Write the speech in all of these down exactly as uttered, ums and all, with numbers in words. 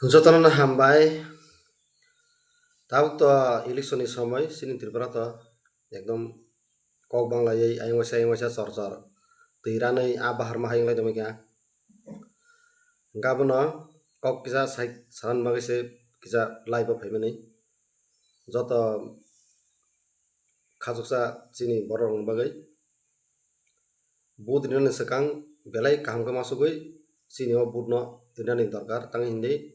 Jotono hambai. Tabuk to election ni somoi, chini Tripura to ekdom kok banglaiwi ayang waisa ayang waisa chor chor twi ranwi a bahar ma hayung lai tongwi kha. Hwnkhe abono kok kisa sai sanan bagwi se kisa live o phaimani. Joto khachuksa chini borok rokni bagwi vote rinani swkang belai kaham khe masugwi chini o vote no rinani dorkar, tang hindi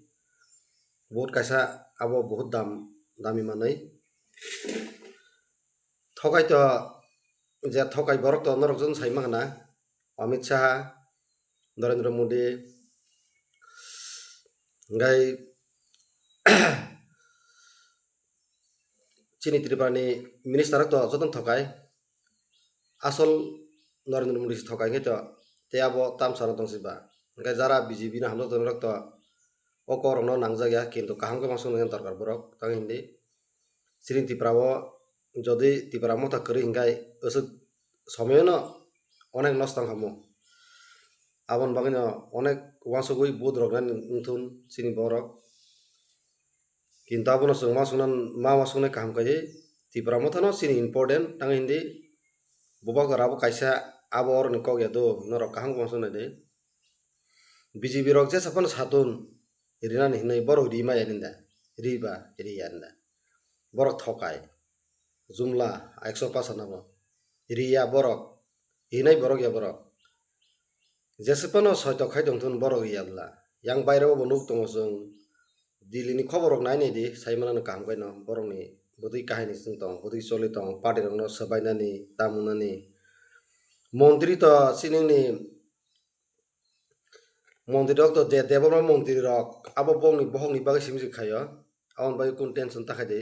vote kaisa abo buhut dam, dami manwi. Thokai to, je thokai borok to norok jwn sai mankha na, Amit Shah, Narendra Modi, hwnkhe chini Tripura ni minister rok to jotono thokai, asol Narendra Modi se thokai hwnkhe to, tei abo tamsa no tong si ba, hwnkhe jara B J P no hamjak tongnai rok to o kok rok no nangjak ya, kintu kaham khe uansukna dorkar borok, tang hindi chini Tripura o jodi Tipra Motha kwrwi hwnkhe aswk somoyo no onek nosto wngkha mo. Aboni bagwi no onek uansugwi vote rok nani wngthun chini borok. Kintu abono chwng ma sungna, ma uansuknai kaham kaiwi Tipra Motha no chini important, tang hindi Bubagra bo kaisa abo oroni kok ya do, norok kaham uansuknai de. B J P rok jesa phano satun rinani hinwi borok ri maya ninda, ri ba ri ya ninda. Borok thokai, jumla ekso pasanabo ri ya borok, hinai borok ya borok. Jesa phano soito khai tongthun borok ri ya bwla. Yang baireo bo nuk tongo chwng, Delhi ni khobor rok nai nai di, sai mano kaham khe no borok ni bwtwi kahini chwng tong, bwtwi choli tong, party rok no swbainani, tamunani. Montri to chini ni Montri rok to je Debbarma montri rok abo bongni bohok ni bagwi simi se khaio, aboni bagwi kunu tension ta khai di.